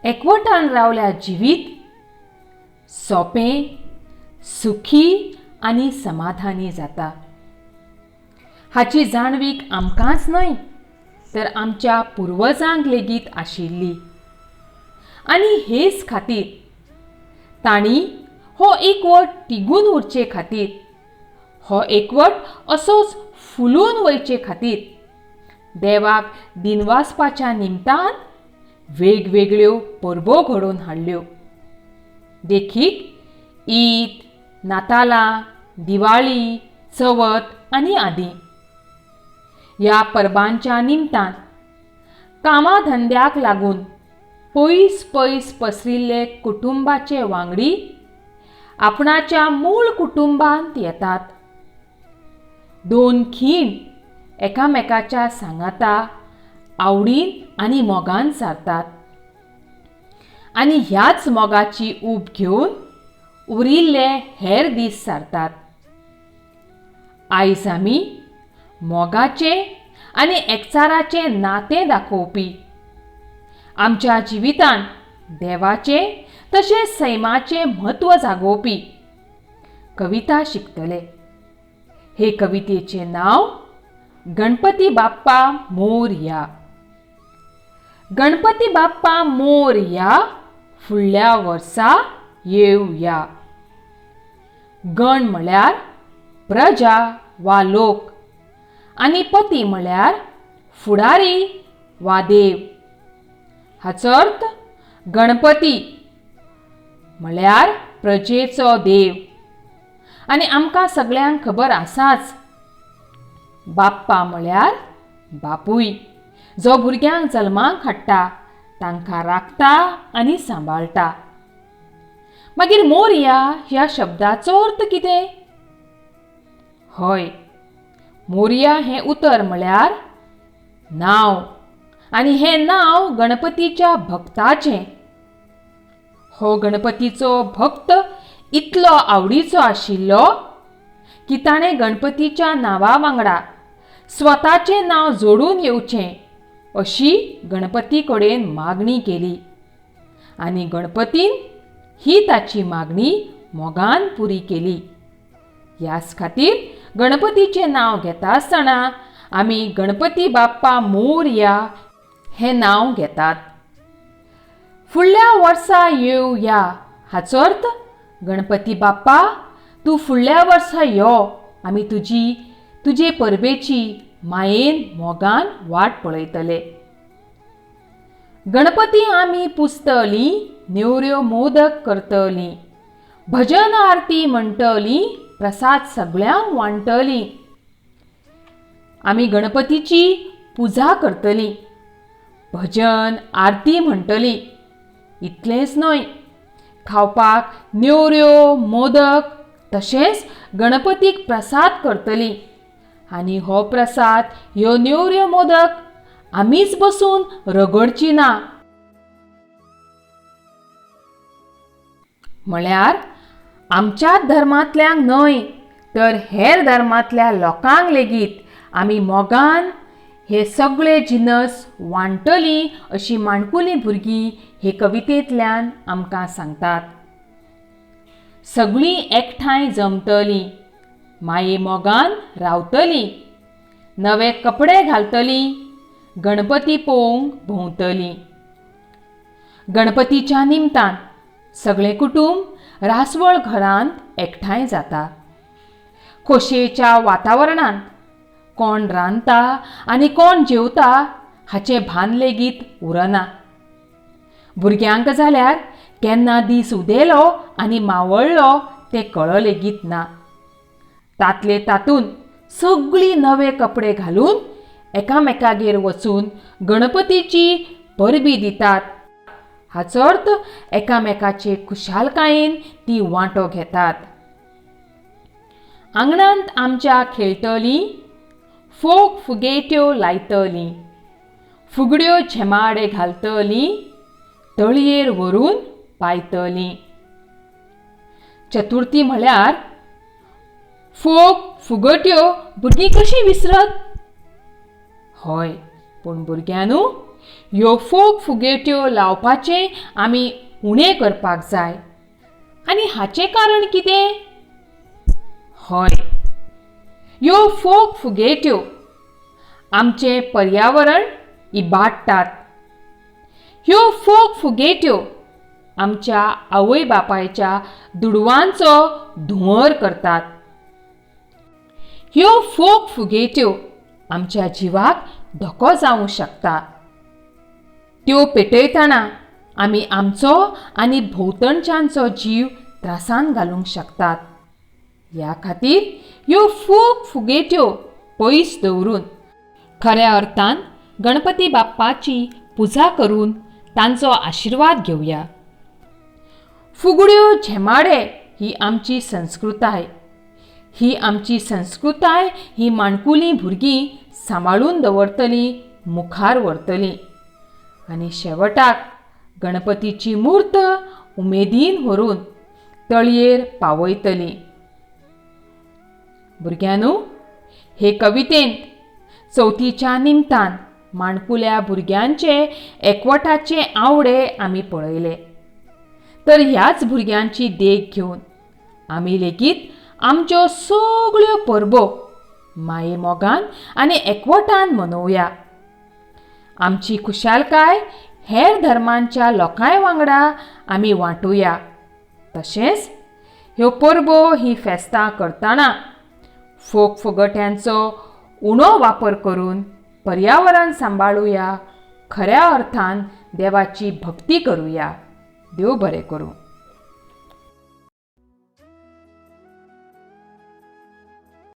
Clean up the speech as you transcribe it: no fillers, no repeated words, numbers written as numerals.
एकवटान रावल्यार जिवीत सोंपें, सुखी आनी समाधानी जाता. हाची जाणवीक आमकांच न्हय तर आमच्या पुर्वजांक लेगीत आशिल्ली आनी हेच खातीर तांणी हो एकवट तिगून उरचे खातीर, हो एकवट असोच फुलून वयचे खातीर देवाक दिनवासपाच्या निमतान वेगवेगळ्यो परबो घडोवन हाडल्यो. देखीक ईद, नातालां, दिवाळी, चवथ आनी आदी. ह्या परबांच्या निमतान कामा धंद्याक लागून पयस पयस पसरिल्ले कुटुंबाचे वांगडी आपणाच्या मूळ कुटुंबांत येतात. दोन खीण एकामेकाच्या सांगाता आवडीन आनी मोगान सारतात आनी ह्याच मोगाची ऊब घेवन उरिल्ले हेर दीस सारतात. आयज आमी मोगाचें आनी एकचाराचें नातें दाखोवपी आमच्या जिवितांत देवाचें तशेंच सैमाचें म्हत्व जागोवपी कविता शिकतले. हे कवितेचें नांव गणपती बाप्पा मोरया. गणपती बाप्पा मोरया, फुडल्या वर्सा येवया. गण म्हळ्यार प्रजा वा लोक आनी पती म्हळ्यार फुडारी वा देव. हाचो अर्थ गणपती म्हळ्यार प्रजेचो देव आनी आमकां सगळ्यांक खबर आसाच, बाप्पा म्हळ्यार बापूय जो भुरग्यांक जल्माक हाडटा, तांकां राखता आनी सांबाळटा. मागीर मोरया ह्या शब्दाचो अर्थ कितें? हय, मोरया हें उतर म्हळ्यार नांव आनी हें नांव गणपतीच्या भक्ताचें. हो गणपतीचो भक्त इतलो आवडीचो आशिल्लो की ताणें गणपतीच्या नांवा वांगडा स्वताचें नांव जोडून येवचें अशी गणपती कडेन मागणी केली आनी गणपतीन ही ताची मागणी मोगान पुरी केली. ह्याच खातीर गणपतीचें नांव घेता आसतना आमी गणपती बाप्पा मोरया हें नांव घेतात. फुडल्या वर्सा येवया हाचो अर्थ गणपती बाप्पा तूं फुडल्या वर्सा यो, आमी तुजी तुजे परबेची मायेन मोगान वाट पळयतले. गणपती आमी पुजतलीं, नेवऱ्यो मोदक करतलीं, भजन आरती म्हणटलीं, प्रसाद सगळ्यांक वांटतलीं. आमी गणपतीची पुजा करतलीं, भजन आरती म्हणटलीं. इतलेंच न्हय, खावपाक नेवऱ्यो मोदक तशेंच गणपतीक प्रसाद करतलीं आनी हो प्रसाद ह्यो नेवऱ्यो मोदक आमीच बसून रगडची ना, म्हळ्यार आमच्याच धर्मांतल्यांक न्हय तर हेर धर्मांतल्या लोकांक लेगीत आमी मोगान हे सगळे जिनस वांटली अशी माणकुलीं भुरगीं हे कवितेंतल्यान आमकां सांगतात. सगळीं एकठांय जमतलीं, माये मोगान रावतलीं, नवे कपडे घालतलीं, गणपती पळोवंक भोंवतलीं. गणपतीच्या निमतान सगळें कुटूंब रासवळ घरांत एकठांय जाता. खोशयेच्या वातावरणांत कोण रांदता आनी कोण जेवता हाचें भान लेगीत उरना. भुरग्यांक जाल्यार केन्ना दीस उदेलो आनी मावळ्ळो तें कळ लेगीत ना. तांतले तातूंत सगळीं नवे कपडे घालून एकामेकागेर वचून गणपतीची परबी दितात. हाचो अर्थ एकामेकाचे खुशालकायेन ती वांटो घेतात. आंगणांत आमच्या खेळटलीं, फोग फुगेट्यो लायतलीं, फुगड्यो झेमाडे घालतलीं, तळयेर व्हरून पायतलीं. चतुर्थी म्हळ्यार फोग फुगट्यो भुरगीं कशीं विसरत? हय, पूण भुरग्यांनू ह्यो फोग फुगेट्यो लावपाचें आमी उणें करपाक जाय. आनी हाचें कारण कितें? हय, ह्यो फोग फुगेट्यो आमचें पर्यावरण इबाडटात. ह्यो फोग फुगेट्यो आमच्या आवय बापायच्या दुडवांचो धुंवर करतात. ह्यो फोग फुगेट्यो आमच्या जिवाक धोको जावंक शकता. त्यो पेटयतना आमी आमचो आनी भोंवतणच्यांचो जीव त्रासान घालूंक शकतात. ह्या खातीर ह्यो फोग फुगेट्यो पयस दवरून खऱ्या अर्थान गणपती बाप्पाची पुजा करून तांचो आशिर्वाद घेवया. फुगड्यो झेमाडे ही आमची संस्कृताय. ही आमची संस्कृताय ही माणकुलीं भुरगीं सांबाळून दवरतलीं, मुखार व्हरतलीं आनी शेवटाक गणपतीची मूर्त उमेदीन व्हरून तळयेर पावयतलीं. भुरग्यांनो, हे कवितेंत चवथीच्या निमतान माणकुल्या भुरग्यांचे एकवटाचे आवडे आमी पळयले. तर ह्याच भुरग्यांची देख घेवन आमी लेगीत आमच्यो सगळ्यो परबो मायेमोगान आनी एकवटान मनोवया. आमची खुशालकाय हेर धर्मांच्या लोकांय वांगडा आमी वांटुया. तशेंच ह्यो परबो ही फेस्तां करतना फोग फुगट्यांचो उणो वापर करून पर्यावरण सांबाळुया. खऱ्या अर्थान देवाची भक्ती करुया. देव बरें करूं.